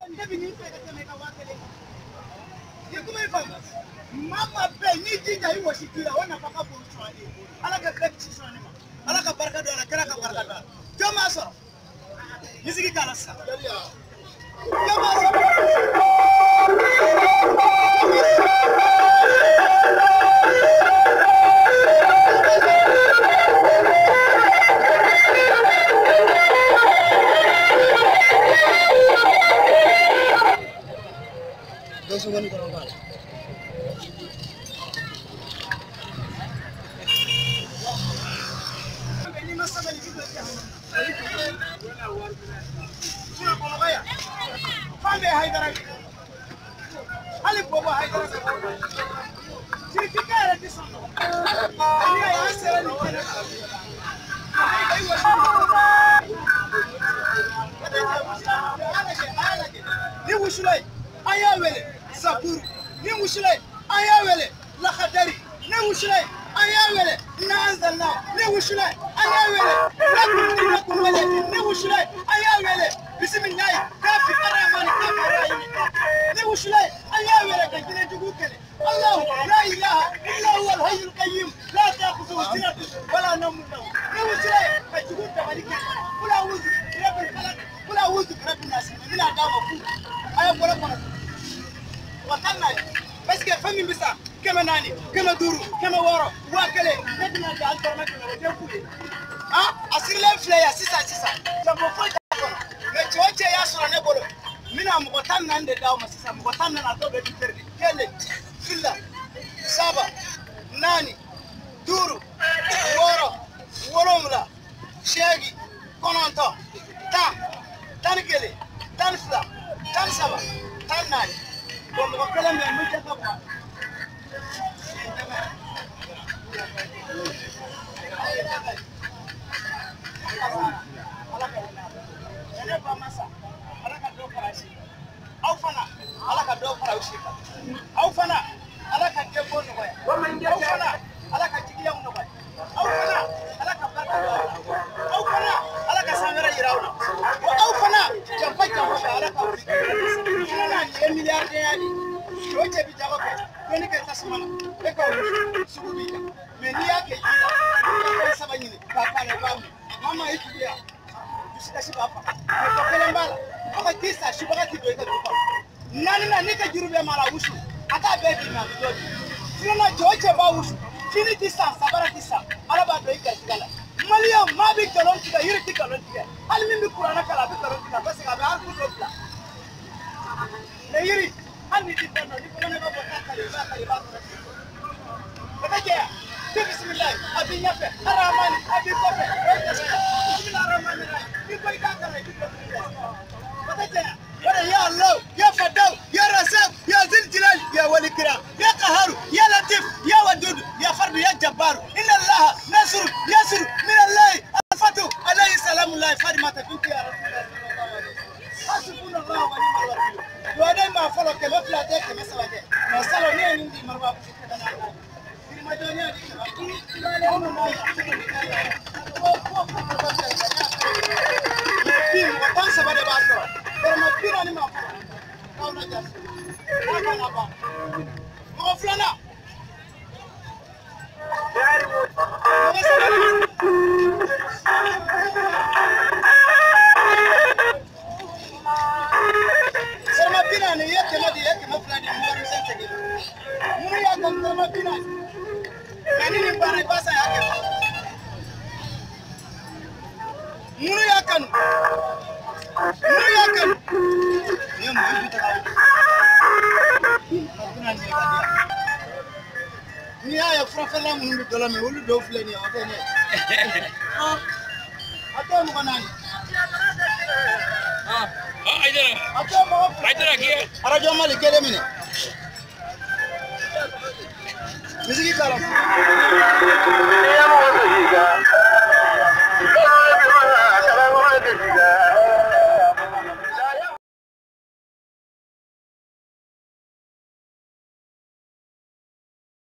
Ne bɛ nin fɛ ka tɛmɛ i ka 5000 kan. I ye kuma in faamu? Maa maa bɛɛ n'i jija i wɔsi t'i la o nafa ka bon sonyali ye. Ala ka bɛɛ kisi sonyali ma. Ala ka barika don a la, kira ka barika don a la. Jɔn b'a sɔrɔ? Misigi k'a la sisan. Jɔn b'a sɔrɔ? Ni wusula ye an y'a wele Zaburu, ni wusula ye an y'a wele Lakadari, ni wusula ye an y'a wele Nanzalna, ni wusula ye an y'a wele Lakunwale, ni wusula ye an y'a wele Bisimilayi kafi aramani kafi rahimi, ni wusula ye an y'a wele ka jinɛ jugu kɛlɛ. Allahu la ilaha illa huwa al-hayyul qayyum la ta'khudhuhu sinatun wala nawmun lahu. Ni wusula ye ka jugu dabali kɛlɛ. Kul a'udhu bi rabbil falaq, kul a'udhu bi rabbin nas. N bɛna d'a ma fu. A ye bɔlɔ kɔnɔ. Wa tan naani. Parce que fɛn min bɛ san 400, 500, 600, 1000, ne tɛna di hali dɔrɔmɛ 100 o tɛ fu ye. A sirilen filɛ yan sisan sisan. Jango foyi t'a kɔnɔ. Mais cɛ o cɛ y'a sɔrɔ ne bolo, n bɛna mɔgɔ 14 de d'aw ma sisan. Mɔgɔ 14 a tɔ bɛɛ bi feere de. 1, 2, 3, 4, 5, 6, 7, 8, 9, 10, 11, 12, 13, 14. Bon, mɔgɔ kelen bɛ yen min tɛ ka bɔ. Ala ka hinɛ a la. Ne ba ma sa, Ala ka dɔ fara a si kan. Aw fana, Ala ka dɔ fara aw si kan. Aw fana, Ala ka denko nɔgɔya. Aw fana, Ala ka jigiyaw nɔgɔya. Aw fana, Ala ka barika don aw la. Aw fana, Ala ka san wɛrɛ yira aw la. Wa aw fana, janfa janfa bɛ Ala ka wuli. Filanan nin ye miliyardenya de ye. Cɛ o cɛ bɛ jago kɛ, dɔnni kɛ tasuma na, e ka wusu sugu b'i kan. Mais n'i y'a kɛ ji la, i bɛ fɛn saba ɲini k'a k'a la i b'a min. Maa maa i juguya, dusukasi b'a faga. Mais tɔ kelen b'a la, aw ka ji sa subaga ti don i ka du kɔnɔ. Naaninan n'i ka juru bɛ maa la wusu, a t'a bɛɛ d'i ma a bɛ dɔ di. Filanan cɛ o cɛ b'a wusu, fini ti san, sabara ti san, Ala b'a dɔn i garijɛgɛ la. Maliyɛn maa bɛ nkalon tigɛ, yiri ti nkalon tigɛ. Hali min bɛ kuranɛ kalan a bɛ nkalon tigɛ parce que a bɛ hariku dɔ bila. Mais yiri, hali ni ti fɛn dɔn, ni bamanankan b'a fɔ k'a kari, i b'a kari, i b'a sɔrɔ ten. O tɛ jɛya. Te bisimilayi, a b'i ɲɛfɛ, aramani, a b'i kɔfɛ, o ye tasuma. Bisimilayi aramani rahim, n'i ko i k'a kalan i bɛ dɔ fili la. O tɛ jɛya. O de ya Allah, ya Fadaw, ya Razak, ya Zil Jalal, ya Wali Kiram, ya Qaharu, ya Latif, ya Wadud, ya Fardu, ya Jabbaru. Inna Allah nasru, yasru min Allah, al-fatu, alayhi salamu Allah, Fatimata binti ya Rasulullah sallallahu alaihi wasallam. Hasbunallahu wa ni'mal wakil. Duwaden maa fɔlɔ 200 tɛ 300 tɛ. Mais salon ne ye nin di Mariba kɛmɛ naani. Yirimajɔ ne y'a di 100. Minnu b'a ye, bi mɔgɔ 13 de b'a sɔrɔ. Dɔrɔmɛ 40 maa fɔlɔ. K'aw na jasi. K'a kana ban. Mɔgɔ filanan. Mɔgɔ sabanan. Dɔrɔmɛ 40 i ye 100 di, i ye 200 di, warimisɛn segin. Minnu y'a kanu dɔrɔmɛ 40. Mais ni nin banna i b'a san y'a kɛ. Minnu y'a kanu. Minnu y'a kanu. Nin ye mun ye bi taga. N'i y'a ye furafɛla minnu bɛ dɔ la min olu dɔw filɛ nin ye o tɛ ne ye. A tɔ ye mɔgɔ naani. A tɔ ye mɔgɔ fila. Arajo Mali kelen minɛ. Misigi k'a la.